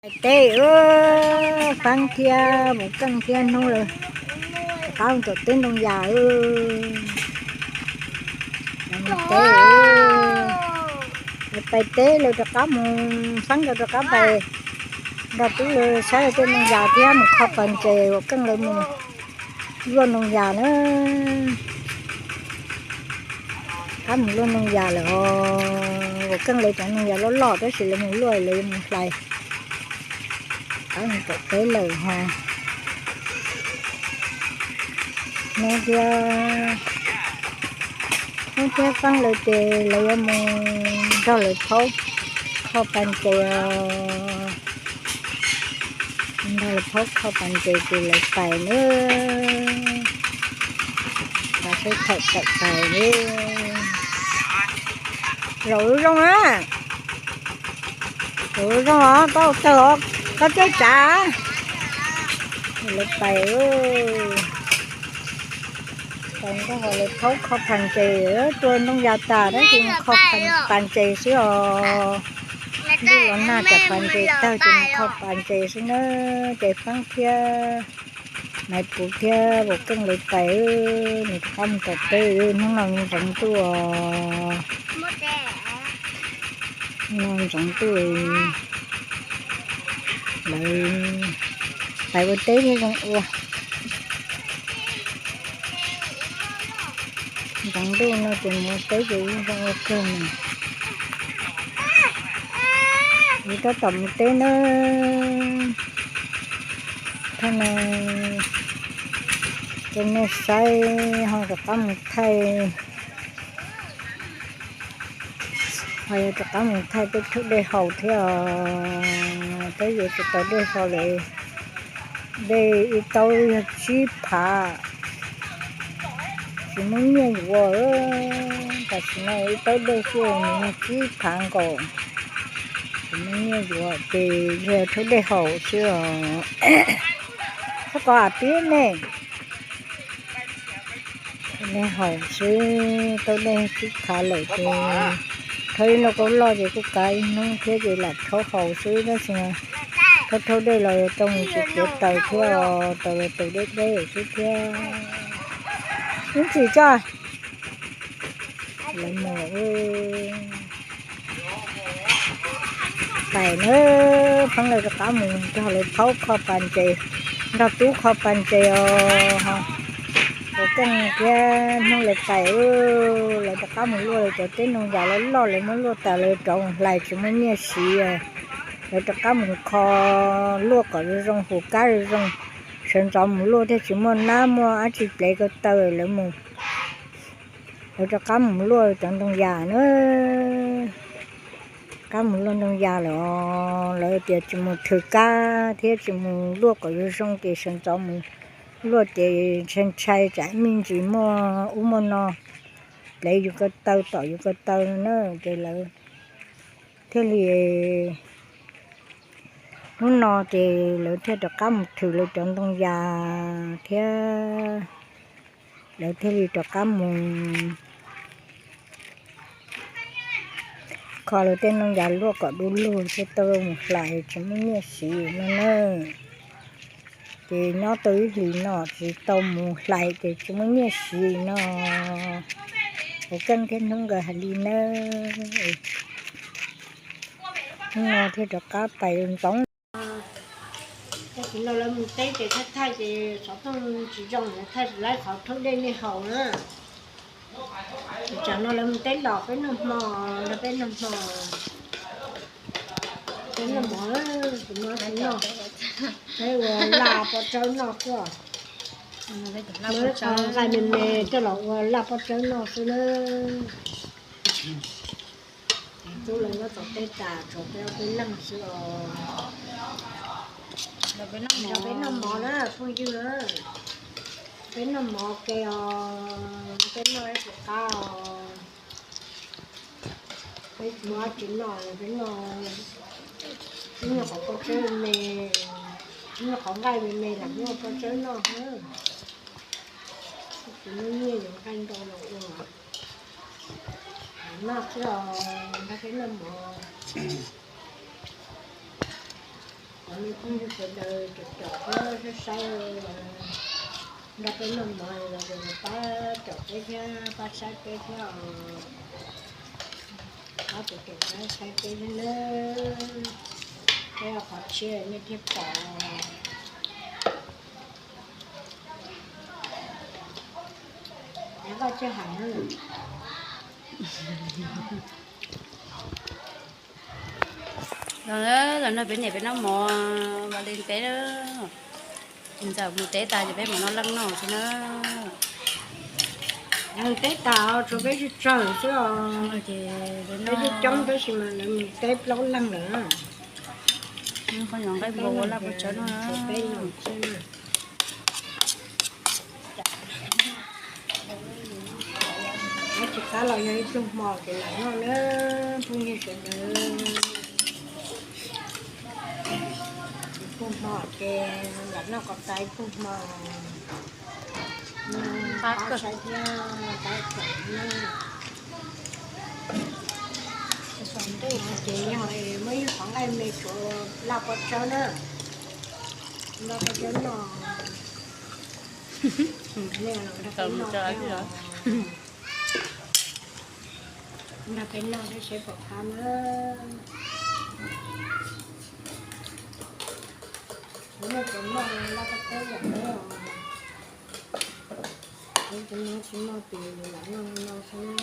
Pais teb, Faab thiab Mus Keej thiab Hnub lawv rov qab mus tom teb Ntoo Yas. Lawv mus teb, lawv pais teb, lawv rov qab mus, Faab nkawd rov qab pais nrog tub lawv saib tej Ntoo Yas thiab mus kho pas ntses uas Keej lawv mus luaj Ntoo Yas na. Rov qab mus luaj Ntoo Yas lawm os. Uas Keej lawv cov Ntoo Yas loj loj tab sis lawv mus luaj lawv yuav mus hlais. Rov qab mus tom teb lawm hos. Hnub thiab, Hnub thiab Faab lawv ces lawv yuav mus nrog lawv phaub kho pas ntses os. Nrog lawv phaub kho pas ntses ces lawv pais na. Lawv sib tham tawm pais na. Zaum zoo na. Zaum zoo os, koj ua tawg os, koj teb tsav. Lawv pais, pais nrog lawv phaub kho pas ntses, tua Ntoo Yas tas tab sis mus kho pas ntses xwb os. Ntuj los nag tsam pas ntses tawg ces mus kho pas ntses xwb na. Ces Faab thiab Maiv Puv thiab Vaum Keej lawv pais, nws rov qab mus tom teb, hnub no ntxoov ntuj os. Hnub no ntxoov ntuj, lawv pais ua teb thiaj zoo ua. Ntxoov ntuj no ces mus ua teb ces yeej zoo ua kawg na. Yuav tab tom mus teb na. Thaum no rau nej saib ho rov qab mus thaij, ho yuav rov qab mus thaij peb thauj dej haus thiab os. Peb yuav tsis tau dej haus lawm. Dej ib taub yog tsib phav, tsis muaj nyiaj yuav. Tam sim no ib taub dej xwb nws yog tsib phav nkaus, tsis muaj nyiaj yuav ces yog thauj dej haus xwb os. Thauj ko pib ne, thauj dej haus xwb, taub dej tsib phav lawm ces thauj ib lub kaub loj ces kuj kav ib hnub thiab ces lam rhaub haus xwb tab sis thauj thauj dej los tau mus tsis tiav taws thiab, taws los taws deb deb xwb thiab. Ib ntsis tso, lawv mus pais na. Pheej lawv rov qab mus nrog lawv phaub kho pas ntses, nrog tub kho pas ntses os. Ua keej thiab hnub lawv pais, lawv rov qab mus luaj lawv cov teb Ntoo Yas loj loj, lawv muab luaj tas lawv rov mus hlais tsis muaj nyiaj siv. Lawv rov qab mus kho luaj kom zoo zoo, hu kab zoo zoo, sawv ntxov mus luaj thiaj tsis muaj nab muaj dab tsi plev ko taw lawv mus. Lawv rov qab mus luaj cov Ntoo Yas na. Rov qab mus luaj Ntoo Yas lawm, lawv tias tsis mus thw kab thiab tsis mus luaj kom zoo zoo ces sawv ntxov mus luaj ces ntshai ntshai tsam me ntsis muaj ub muaj no plev yus ko taw tom yus ko taw na ces lawv thiaj li, hnub no ces lawv thiaj rov qab mus thw lawv cov Ntoo Yas thiab lawv thiaj li rov qab mus kho lawv tej Ntoo Yas luaj kom du lug thiaj tau mus hlais tsis muaj nyiaj siv no na. Ces nyob tau ib hlis no tsis tau mus hlais ces tsis muaj nyiaj siv no. Ua keej thiab hnub nkawd hais li na. Hnub no thiaj rov qab pais ntxoov. Tam sim no lawv mus teb ces thaij thaij ces xov tooj tsis zoo, thaij lawv qhov thauj dej nej haus na. Tam no lawv mus teb los peb noj hmo, nrog peb noj hmo. Peb noj mov, tus mov tsis noj, peb ua laj poj tsawb noj xwb. Muab qho nqaij me me coj los ua laj poj tsawb noj xwb na. Tub lawv nyob tom teb tas tshuav peb ob peb leeg xwb os. Nrog peb noj mov na phooj ywg na. Peb noj mov ke os, peb noj ib puas qab os. Peb tsis muaj dab tsi noj, peb noj, peb nyuag qhov poj tsawb me, peb nyuag qhov nqaij me me lam muaj poj tsawb noj xwb. Tsis muaj nyiaj yuav nqaij ntau los ua, noj xwb os, nrog peb noj mov. Nej phooj ywg sawv daws caum caum thiab saib saib, nrog peb noj mov los pab caum peb thiab pab saib peb thiab os. Pab caum caum pab saib peb thiab nawb. Peb qhov tshiab nej thiaj pom. Koj tsis hais na. Los, los nrog peb niam peb noj mov, Vas Leej teb na. Ntxawm mus teb tas ces peb mam noj leej noj xwb na. Teb tas tsuas peb tsawg tsawg xwb os. Peb coob coob tab sis mas lawv mus teb plaub leeg lawm. Qhov nyuam nqaij npua ua laj kua tsawb no. Tsis qab los yog ib pluag hmo ces lam noj na phooj ywg sawv daws. Ib pluag hmo ces lam noj kom tas ib pluag hmo. Pab saib thiab pab caum na. Ces yog muaj ib qhov nqaij me tsuav laj kua tsawb na, laj kua tsawb no. Nrog peb noj thiab seb pom qab na. Kuv noj tau noj laj kua tsawb yam no. Kuv tus no tsis noj ces lam noj no xwb.